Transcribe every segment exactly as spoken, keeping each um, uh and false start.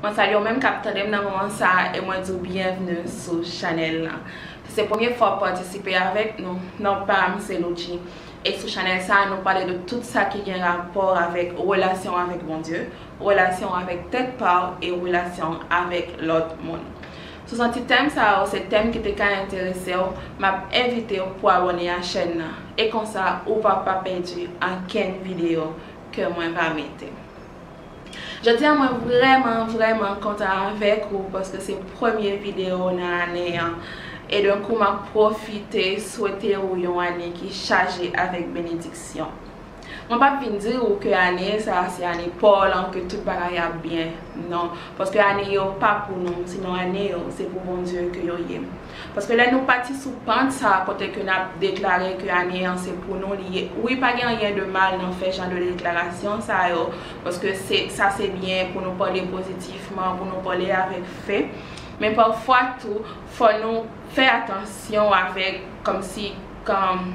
Mwen salye w menm k ap tande m nan moman sa a e mwen di w byenvni sou chanèl la. Si se premye fwa w patisipe avèk nou, non pa m se Loudji. E sou chanèl sa a, nou pale de tout sa ki gen rapò avèk relasyon avèk Bondye, relasyon avèk tèt pa w e relasyon avèk lòt moun. Si w santi tèm sa yo se tèm ki te ka enterese w, m ap envite w pou abòne a chèn nan. E konsa, ou p ap pa pèdi ankenn videyo ke mwen va mete. Jodi a mwen vrèman, vrèman kontan avèk ou paske se premye videyo nan ane an. E donk ou m ap pwofite swete ou yon ane ki chaje avèk benediksyon. Mwen p ap vin di ou ke ane sa a se ane pa w lan, ke tout bagay ap byen. Non, paske ane yo pa pou nou, sinon ane yo se pou Bondye ke yo ye. Paske lè nou pati sou pant sa a kote ke n ap deklare ke ane an se pou nou li ye, wi, pa gen anyen de mal nan fè jan de deklarasyon sa yo, paske se, sa se byen pou nou pale pozitivman, pou nou pale avèk fe. Men pafwa tou, fò nou fè atansyon avèk, kòmsi, kòm,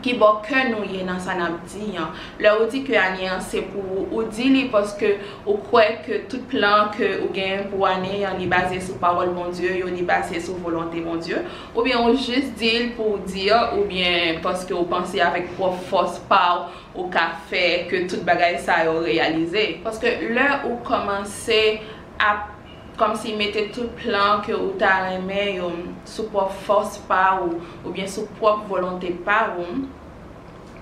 ki bò kè nou ye nan sa n ap di an. Lè ou di ke ane an se pou ou, ou di li paske ou kwè ke tout plan ke ou gen pou ane an, li baze sou pawòl Bondye yo, li baze sou volonte Bondye, oubyen ou jis di l pou w di, oubyen paske ou panse avèk pwòp fòs pa w, ou ka fè ke tout bagay sa yo reyalize. Paske lè ou kòmanse ap kòmsi mete tout plan ke ou ta renmen yo sou pwòp fòs pa ou, oubyen sou pwòp volonte pa ou,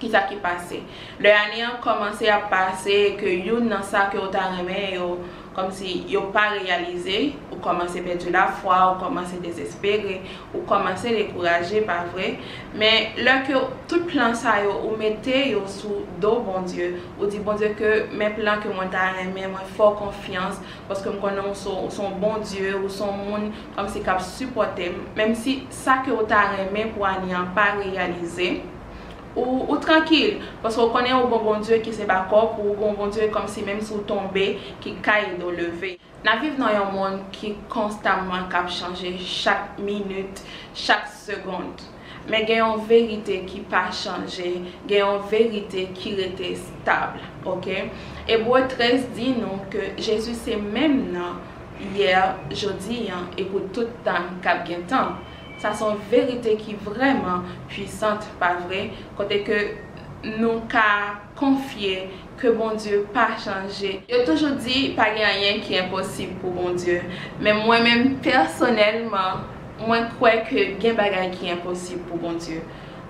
kisa ki pase? Lè ane an kòmanse ap pase e ke youn nan sa ke ou ta renmen yo, kòmsi yo pa reyalize, ou kòmanse pèdi lafwa, ou kòmanse dezespere, ou kòmanse dekouraje, pa vre? Men lè ke tout plan sa yo, ou mete yo sou do Bondye, ou di, Bondye, ke men plan ke mwen ta renmen, mwen fè w konfyans, paske m konnen ou se, ou se yon Bondye, ou se yon moun kòmsi k ap sipòte m. Menm si sa ke ou ta renmen pou ane an pa reyalize, ou, ou trankil, paske ou konnen ou gon Bondye ki se bakòp ou, ou gon Bondye kòmsi menm si w tonbe, ki ka ede w leve. N ap viv nan yon mond ki konstamman k ap chanje chak minit, chak segonn. Men gen yon verite ki pa chanje, gen yon verite ki rete stab, oke? Ebre trèz di nou ke Jezi se menm nan yè, jodi an e pou tout tan k ap gen tan. Sa se yon verite ki vrèman pwisant, pa vre? Kote ke nou ka konfye ke Bondye pa chanje. Yo toujou di pa gen anyen ki enposib pou Bondye. Men mwen menm pèsonèlman, mwen kwè ke gen bagay ki enposib pou Bondye.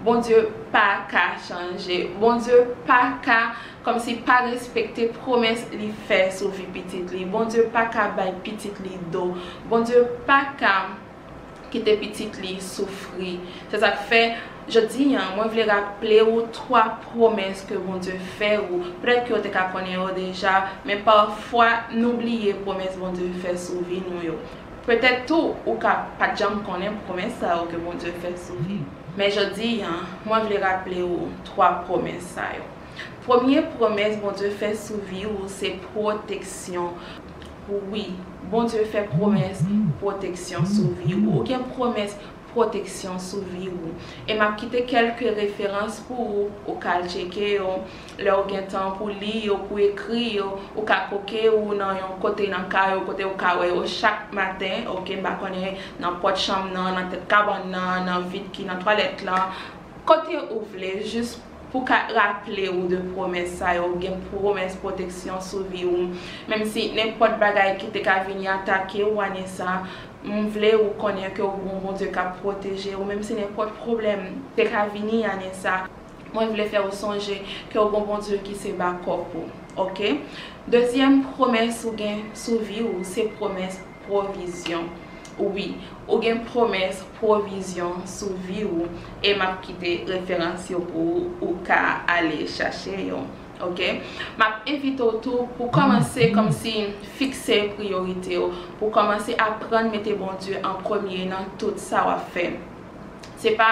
Bondye pa ka chanje. Bondye pa ka kòmsi pa respekte pwomès li fè sou vi pitit li. Bondye pa ka bay pitit li do. Bondye pa ka kite pitit li soufri. Se sa k fè, jodi an, mwen vle raple ou twa pwomès ke Bondye fè ou. Petèt ke w te ka konnen yo deja, men pafwa nou bliye pwomès Bondye fè sou vi nou yo. Petèt tou, ou ka pa t janm konnen pwomès sa yo ke Bondye fè sou vi. Men jodi an, mwen vle raple ou twa pwomès sa yo. Premye pwomès Bondye fè sou vi ou se pwoteksyon. Wi, Bondye fè pwomès pwoteksyon sou vi ou. Ou gen pwomès pwoteksyon sou vi ou. E m ap kite kèlke referans pou ou, ou ka al tcheke yo. Lè ou gen tan pou li yo, pou ekri yo, ou ka koke ou nan yon kote nan kay ou, kote ou ka wè yo chak maten, oke, m pa konnen, nan pòt chanm nan, nan tèt kabann nan, nan vit ki nan twalèt lan, kote ou vle, jis pou ka raple ou de pwomès sa yo, gen pwomès pwoteksyon sou vi ou. Menm si nenpòt bagay ki te ka vini atake ou ane sa, m vle ou konnen ke ou gon Bondye k ap pwoteje ou, menm si nenpòt pwoblèm te ka vini ane sa, mwen vle fè ou sonje ke ou gon Bondye ki se bakòp ou, oke? Dezyèm pwomès ou gen sou vi ou, se pwomès pwovizyon. Wi, ou gen pwomès pwovizyon sou vi ou, e m ap kite referans yo pou ou, ou ka ale chache yo. Oke? M ap envite w tou pou kòmanse kòmsi fikse priyorite w, pou kòmanse aprann mete Bondye an premye nan tout sa w ap fè. Se pa,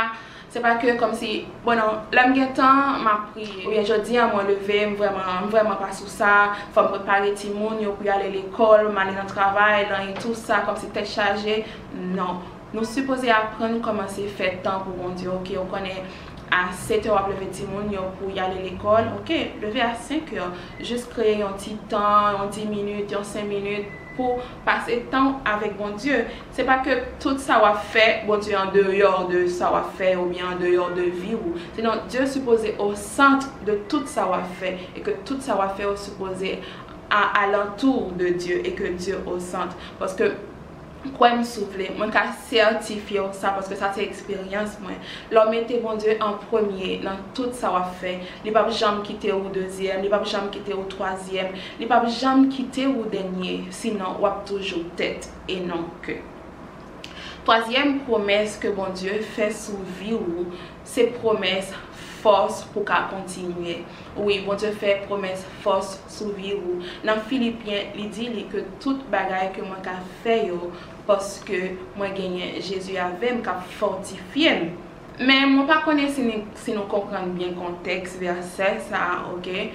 se pa ke kòmsi, bon, non, lè m gen tan, m ap priye. Oubyen jodi an, mwen leve, m vrèman, m vrèman pa sou sa, fò m prepare timoun yo pou y ale lekòl, m ale nan travay lan e tou sa, kòmsi tèt chaje. Non. Nou sipoze aprann kòmanse fè tan pou Bondye, oke? Ou konnen a sèt è w ap leve timoun yo pou y ale lekòl, oke? Leve a senk è, jis kreye yon ti tan, yon dis minit, yon senk minit, pou pase tan avèk Bondye. Se pa ke tout sa w ap fè, Bondye an deyò de sa w ap fè oubyen an deyò de vi w. Sinon, Dieu supposé au centre de tout sa w ap fè e ke tout sa w ap fè yo supposé a alantou de Dieu e ke Dieu au centre. Paske, kwè m si w vle, mwen ka sètifye w sa paske sa se eksperyans mwen. Lè w mete Bondye an premye nan tout sa w ap fè, li p ap janm kite w dezyèm, li p ap janm kite w twazyèm, li p ap janm kite w dènye, sinon w ap toujou tèt e non ke. Twazyèm pwomès ke Bondye fè sou vi w, se pwomès fòs pou ka kontinye. Wi, Bondye fè pwomès fòs sou vi w. Nan Filipyen, li di li ke tout bagay ke mwen ka fè yo, paske mwen genyen Jezi avè m k ap fòtifye m. Men mwen pa konnen si nou, si nou konprann byen kontèks vèsè sa a, oke?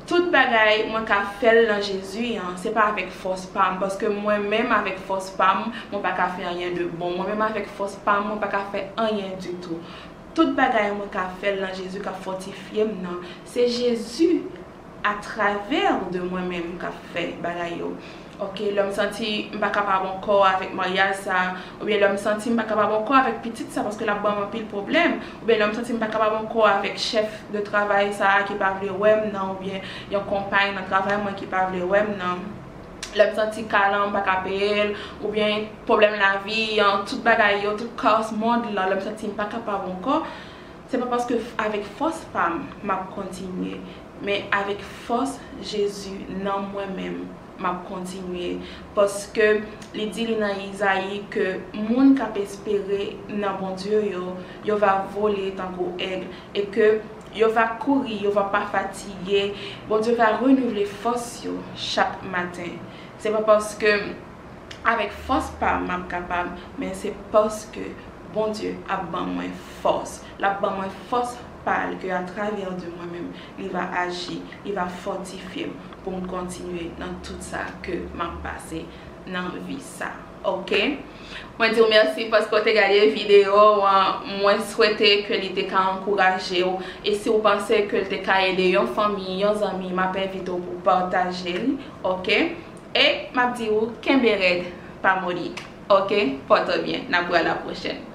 Tout bagay mwen ka fè l nan Jezi an, se pa avèk fòs pa m, paske mwen menm avèk fòs pa m, mwen pa ka fè anyen de bon. Mwen menm avèk fòs pa m, mwen pa ka fè anyen ditou. Tout bagay mwen ka fè l nan Jezi k ap fòtifye m nan, se Jezi atravè de mwen menm k ap fè bagay yo. Oke, lè m santi m pa kapab ankò avèk maryaj sa, oubyen lè m santi m pa kapab ankò avèk pitit sa paske l ap ban m anpil pwoblèm, oubyen lè m santi m pa kapab ankò avèk chèf de travay sa ki pa vle wè m nan, oubyen yon konpay nan travay mwen ki pa vle wè m nan, lè m santi kay lan m pa ka peye l, oubyen pwoblèm lavi an, tout bagay yo, tout kaos mond lan, lè m santi m pa kapab ankò, se pa paske avèk fòs pa m m ap kontinye, men avèk fòs Jezi nan mwen menm m ap kontinye, paske li di li nan Izayi ke moun k ap espere nan Bondye yo, yo va vole tankou èg, e ke yo va kouri, yo va pa fatige. Bondye va renouvle fòs yo chak maten. Se pa paske avèk fòs pa m m ap kapab, men se paske Bondye ap ban mwen fòs. L ap ban mwen fòs pa l ke atravè de mwen menm, li va aji, li va fòtifye m pou m kontinye nan tout sa ke m ap pase nan vi sa. Oke? Mwen di w mèsi paske w te gade videyo an. Mwen swete ke li te ka ankouraje w. E si w panse ke l te ka ede yon fanmi, yon zanmi, m ap envite w pou w pataje l. Oke? E m ap di w kenbe rèd, pa moli. Oke? Pòte w byen. N ap wè a la pwochèn.